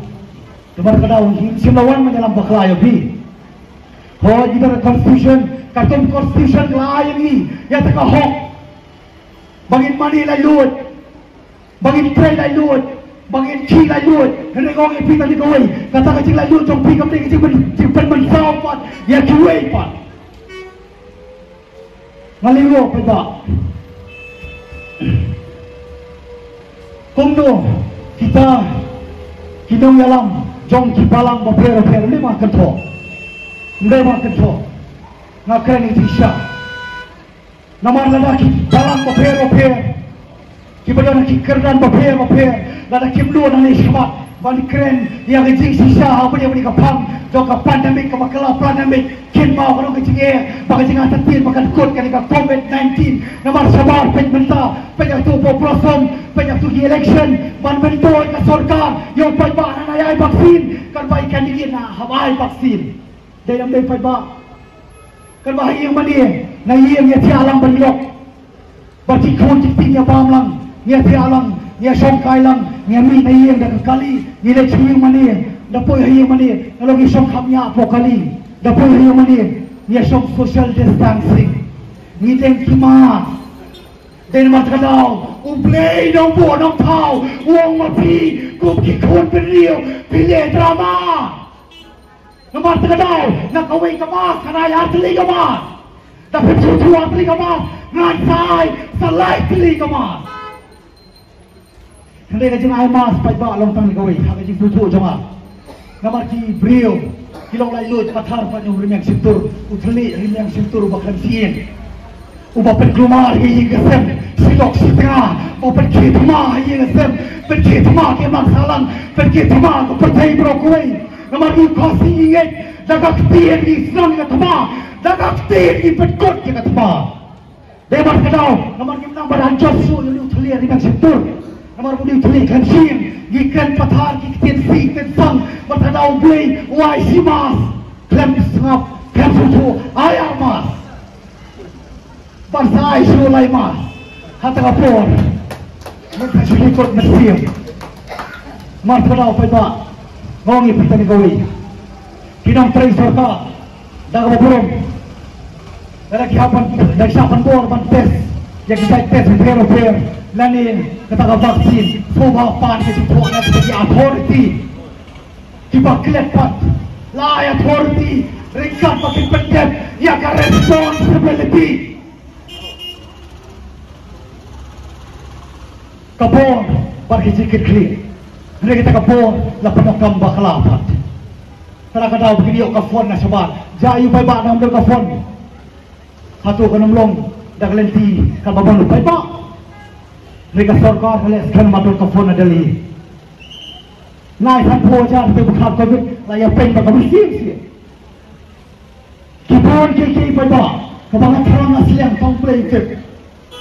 Namar kata ngi shim la wan ban ïalam bakla ïa phi. Hooid, kita ka constitution, katkum constitution la ai ïa ngi ïa kata ka hok ba ngin mane laitluid, ba ngin trei laitluid, ba ngin khih laitluid. Hynrei nga ong ïa phi tang kawei, kata ka jinglaitluid jong phi kam dei ka jingpyn-, jingpynmynsaw pat ïa kiwei pat. Nga lyngngoh paidbah. Kumno kita ki nongïalam jong ki balang bapher bapher, ym dei ba kynthoh. Ym dei ba kynthoh. Nga kren ïa ki sha. Namar lada ki balang bapher bapher, kiba don ki kyrdan bapher bapher, lada kim duh nangne shakhmat ban kren ïa ka jingshisha ha kane ka phang jong ka pandemic, kaba kylla pandemic, kin mut ka long ka jingeh ba ka jingïaid ktien ba kan kut kane ka covid nineteen. Namar shabar, peit mynta, peit ïa katu ba blossom, peit ïa katu ki election ban myntoi ka sorkar. Ïoh paidbah, na ai vaccine, kan bai candidate na hap ai vaccine. Dei ne ym dei paidbah? Katba ha ïing mane, na ïing ngi ïathiah lang ban ïoh. Bad ki khun ki kti ngi ïabam lang, ngi ïathiah lang, ngi ïashongkai lang, ngi ïamih na ïing da ka kali, ngi leit sha ïing mane, da poi ha ïing mane, na long ngi shong khapngiah hapoh kali, da poi ha ïing mane, ngi ïashong social distancing. Ngi deng ki mask. Dei namar kata ka daw U Blei Nongbuh Nongthaw u ong ma phi kum ki khun bynriew, phi leh drama. Namar kata ka daw, na kawei ka mask, ngan ai ar tylli ka mask. Da phin sngewthuh ar tylli ka mask, ngan sa ai sa lai tylli ka mask. Hynrei ka jingai mask paidbah long tang kawei ha ka jingsngewthuh jong nga. Namar ki briew ki long laitluid pathar pat ïa u rmiang shyntur, u thylliej rmiang shyntur uba khlem shyieng. Uba pynkulmar ïa ïing ka sem, shi lok shi tnga, uba pynkhie thma ha ïing ka sem, pynkhie thma ki imlang sahlang, pynkhie thma ka pyrthei baroh kawei. Namar ngi Khasi ngi ngeit, da ka ktien ngi snam ïa ka thma, da ka ktien ngi pynkut ïa ka thma. Dei bad ka daw, namar ngim nang ban anjot shuh ïa u thylliej rmiang shyntur. Namar u thylliej khlem shyieng, ngi kren pathar ki ktien sih ktien sang, bad ka daw U Blei u ai shi mask, khlem sngap, khlem sngewthuh, ai ar mask. Bad sa ai shuh lai mask. Ha kata ka por, mynta shu ïakut mynsiem. Mar kata u paidbah, nga ong ïa phi tang kawei. Ki nongtrei sorkar, da kaba burom, lada ki hap ban, da ki shah ban bor ban test ïa ki jait test bapher bapher, lane kata ka vaccine, sngewbha pan ka jingthoh na kita ki authority kiba klet pat. La ai authority ryngkat ba kin pyndep ïa ka responsibility. Ka bor bad ki jingkitkhlieh. Hynrei kata ka bor la pyndonkam bakla pat. Te la ka daw ba kin ïoh ka fund na shabar. Jia ïa u paidbah, nang ym don ka fund. Hato kan ym long da ka lynti kaba bun u paidbah? Hynrei ka sorkar ka leh skhem ba don ka fund na Delhi. Nai sanphew hajar te ba kham covid la ïa peng ba ka mynsiem sien. Ki bun ki, ki paidbah, kaba nga thrang nga sliang tang U Blei u tip.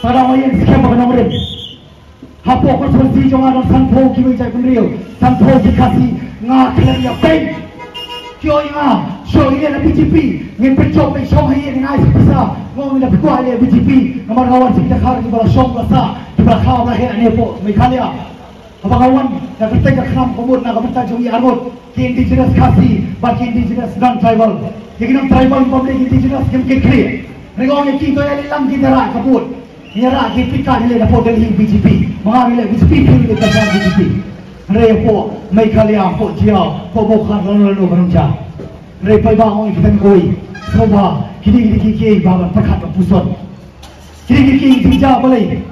Te da nga ïeng skhem ba ka nongrim. Hapoh constituency jong nga don sanphew kiwei jait bynriew, sanphew ki Khasi, nga khlem ïa peng. Ki ong ïa nga, shu ïa leh na B J P, ngin pynjop pynshong ha ïing, ngin ai sa pisa. Nga ong ïa phi kwah leh B J P, namar nga wan sha ki dkhar kiba la shong la sah, kiba la khaw la heh ne hapoh Meghalaya. Haba nga wan na ka kyrteng ka khnam ka mut na ka bynta jong ngi arngut ki indigenous Khasi bad ki indigenous non-tribal. Ïa ki non-tribal, ki bym dei ki indigenous, kim kit khlieh. Hynrei nga ong ïa ki, to ïaleh lang ki, to rah ka vote. Ngi rah ki, pynkhih ïaleh na portal hi B J P. Ma nga ngi leh B J P, phi leh ka B J P. Hynrei hapoh Meghalaya, hapoh Jaiaw, hapoh Mawkhar, lano lano ka nongja. Hynrei paidbah, nga ong ïa phi tang kawei. Sngewbha kine kine ki kiei ba ban pyrkhat ban puson. Kine ki kiei jingja balei?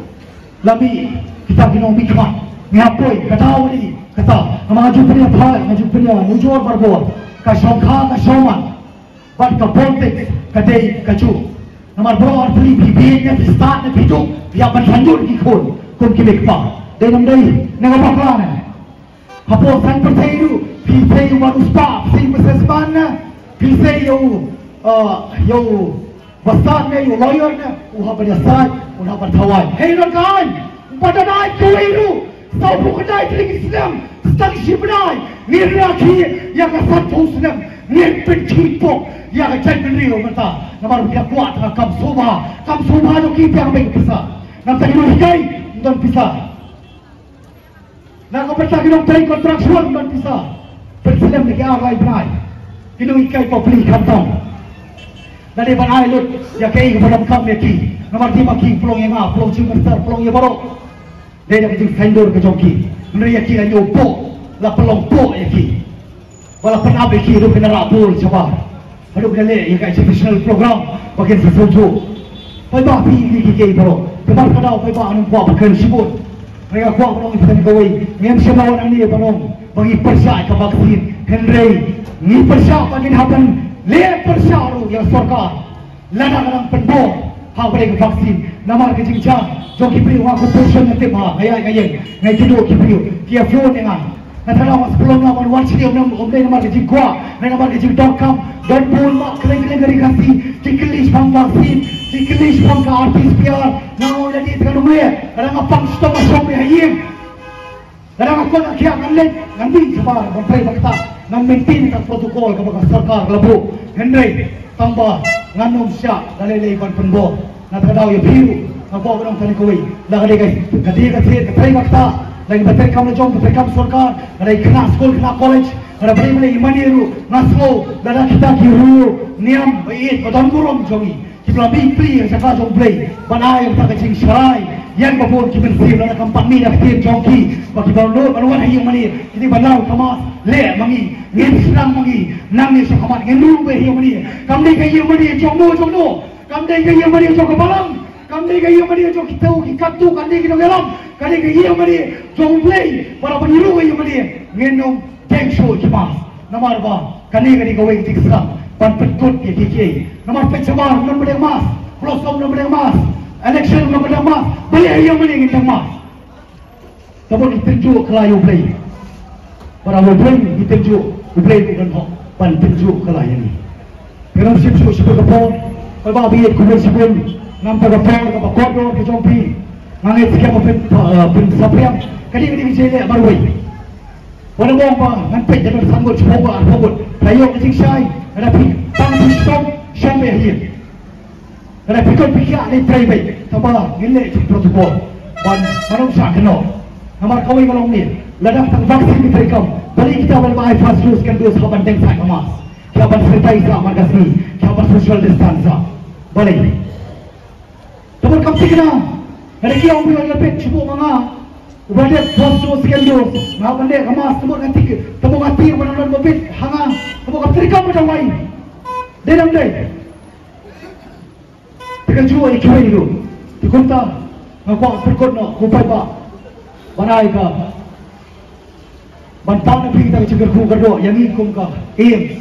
La mih kita ki nongmihkhmat. Ngi hap poi, ka daw ka dei kata. Namar nga ju pynïapher, nga ju pynïanujor barabor. Ka shongkha ka shongman bad ka politics ka dei kajuh. Namar baroh artylli phi bieit ne phi stad ne phi duk, phi hap ban shah ïoh ki khun kum ki mei kpa. Dei ne ym dei? Ne nga bakla ne? Hapoh San Pyrthei ruh, phi sei ïa u ba riewspah, phi sei ïa u businessman ne, phi sei ïa u, uh, ïa u bastad ne, ïa u lawyer ne, u hap ban ïasaid, u hap ban thawai. Hei, ngan kynmaw, u ba dang dai kawei ruh, sawphew khyndai tylli ki snem, sa tang shi bnai, ngin rakhe ïa ka sanphew snem, ngin pynkhih pok ïa ka jaitbynriew mynta. Namar ki la kwah tang ka kam sngewbha, kam sngewbha jong ki biang beit pisa. Namar ki nonghikai ym don pisa. Na ka bynta ki nongtrei contractual ym don pisa. Pynslem da ki ar lai bnai. Ki nonghikai bapli khamtam. Lada ban ai lut ïa kaei kaba donkam ïa ki. Namar ki ma ki pynlong ïa nga, pynlong Chief Minister, pynlong ïa baroh. Dei da ka jingsaiñdur ka jong ki. Hynrei ïa ki la ñiew poh, la pynlong poh ïa ki. Ba la pynap ïa ki ruh, ki la rah bul shabar. Haduh ki la leh ïa ka educational program ba kin sa sngewthuh. Paidbah, phi ïohi ïa ki kiei baroh. Te mar kata paidbah, ngam kwah ban kren shibun. Hynrei nga kwah ban ong ïa phi tang kawei. Ngim shym la wan hangne ban ong ba ngi pyrshah ïa ka vaccine. Hynrei ngi pyrshah ba ngin hap ban leh pyrshah ruh ïa ka sorkar. Lada ka dang pynbor ha kaba ïadei ka vaccine, namar ka jingjia jong ki briew, nga kum patient nga tip, ha, nga ïaid nga ïeng, nga ïakynduh ki briew, ki ïa phone ïa nga. Nga tharai nga shu pynlong nga ban wan sha, ym, ym dei namar ka jingkwah, ne namar ka jingdonkam. Don bun ma khlem khlem ka ri Khasi ki kylli shaphang vaccine, ki kylli shaphang ka R T P C R. Nga ong ïa lade, te kan ym leh, lada nga pang shitom nga shong beit ha ïing. Lada nga kwah, nga khiah, ngan leit, ngan mih shabar ban trei ba ktah, ngan maintain ka protocol kaba ka sorkar ka la buh. Hynrei tang ba ngan ym shah da lei lei ban pynbor. Nga tharai ïa phi ruh nga kwah ban ong tang kawei, lada ka dei ka, ka dei ka thied ka trei ba ktah, lada ka dei ka treikam la jong, ka treikam sorkar, lada ka dei khynnah skul, khynnah college, lada balei balei ïa mane ruh, nga sngew lada kita ki riew niam ba ïeit ba don burom jong ngi, kiba la mih pli ha jaka jong U Blei ban ai ïa kata ka jingsharai ïa kiba bun ki mynsiem, lada kam pat mih da ka ktien jong ki, ba kiba nud ban wan ha ïing mane, kine ba law ka mask, leh ma ngi, ngin sdang ma ngi, nangne shakhmat ngin rung beit ha ïing mane. Kam dei ka ïing mane jong no jong no, kam dei ka ïing mane jong ka balang, kam dei ka ïing mane jong kito ki katto katne ki nongïalam, ka dei ka ïing mane jong U Blei. Ba la ban ïa rung ha ïing mane, ngin ym deng shuh ki mask. Namar ba kane ka dei kawei ka jingkyrmen ban pynkut ïa kiei kiei. Namar peit shabar, ym don ba deng mask. Blossom, ym don ba deng mask. Election, ym don ba deng mask. Balei ha ïing mane ngin deng mask? Te bad ngi tynjuh kylla ïa U Blei. Bad haba U Blei ngi tynjuh, U Blei u don hok ban tynjuh kylla ïa ngi. Te ngam shym shuh shibun ka por, paidbah ba ïeit, khublei shibun. Namar ka por kaba kordor ka jong phi, nga ngeit skhem ba phin, uh, phin saphriang. Ka dei, ka dei ka jingïaleh marwei. Wat la ong ba ngan peit da ka san ngut, shiphew ngut, arphew ngut, la ïoh ka jingshai. Lada phi tang phi shitom, shong beit ha ïing. Lada phi don phi khiah, leit trei beit. Tangba ngin leh jingprotocol ban, ban ym shah kynnoh. Namar kawei ka long ne, Lada tang vaccine ki treikam, balei kita ban ai first dose, second dose haba deng sah ka mask, kita ban sanitize sah man ka sngi, kita ban social distance sah. Balei? Te bad kam thikna, nga da ki ong ba la peit shuh ma nga, uba dep first dose, second dose, nga ban dep ka mask, te bad nga thik, te bad nga thik ba nang ban bit ha nga, te bad kam treikam ba dawai. Dei dang dei. Te ka juh ïa kiwei ruh. Te kumta nga kwah pyrkhat noh ko paidbah ban ai ka ban pan na phi kita ka jingkyrkhu kyrdoh ïa ngi kum ka AIIMS.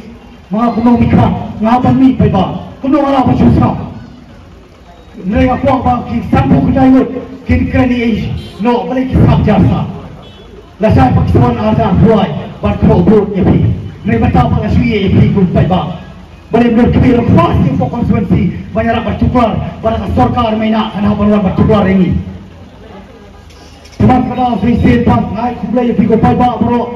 Ma nga kum u nongmihkhmat nga ban mih paidbah, kumno nga lah ban shu sngap. Hynrei nga kwah ba ki sanphew khyndai ngut kin kren ïa i noh, balei ki sngap jar sah. Lashai pat ki sa wan arjar phew wai ban khroh vote ïa phi. Hynrei mynta pat la shu ïa phi kum paidbah. Balei ym don kmie lem pass ïa u pok constituency ban ïarap ban tuklar, bad ka sorkar mynta kan hap ban wan ban tuklar ïa ngi. Te man ka daw shisien pat nga ai khublei ïa phi ko paidbah baroh.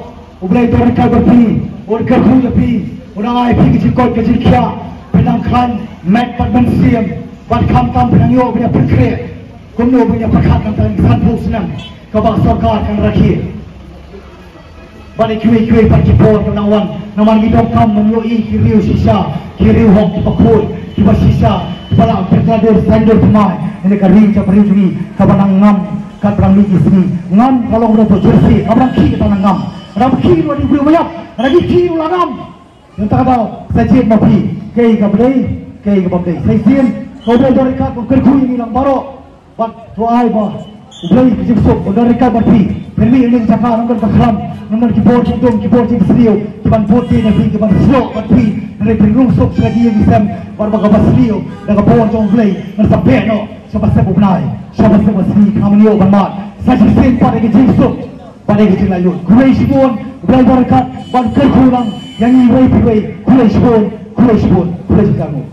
U Blei un don ryngkat bad phi, un kyrkhu ïa phi, un ai phi ka jingkoit ka jingkhiah, phin nang khlaiñ met bad mynsiem, bad khamtam phin nang ïoh ban ïa pynkhreh kumno ban ïa pyrkhat nangta ïa ka sanphew snem kaba ka sorkar kan rakhe. Bad ïa kiwei kiwei pat ki por kiba nang wan, namar ngi donkam ban ïohi ki riew shisha, ki riew hok kiba khuid, kiba shisha, kiba lah ban pynkylla dur saiñdur thymmai ïa ka ri jong ka ri jong ngi kaba nang ngam katba nang mih ki sngi. Ngam ka long ruh ba jyrsieh, kaba nang khih kata nang ngam. Kaba khih ruh dei u briew ba ïap, kaba khih ruh la ngam. Nangta ka daw sa jied ma phi, kaei kaba dei, kaei kaba dei. Sa shisien ka U Blei un don ryngkat, un kyrkhu ïa ngi lang baroh. Bad to ai ba U Blei ka jingsuk un don ryngkat bad phi. Phin mih ïa ngi jaka, nang don ka khlam, nang don ki bor jingdum, ki bor jingsniew, ki ban bud ïa phi, ki ban snoh bad phi. Hynrei phin rung suk sha ka dieng ki sem, bad ba kaba sniew da ka bor jong U Blei ngan sa beh noh sha ba sep u bnai, sha ba sep u sngi, khnang ban ïoh ban mad. Sa shisien pat ïa ka jingsuk bad ïa ka jinglaitluid. Khublei shibun, U Blei un don ryngkat, bad kyrkhu lang ïa ngi iwei pa iwei. Khublei shibun, khublei shibun, khublei shibun.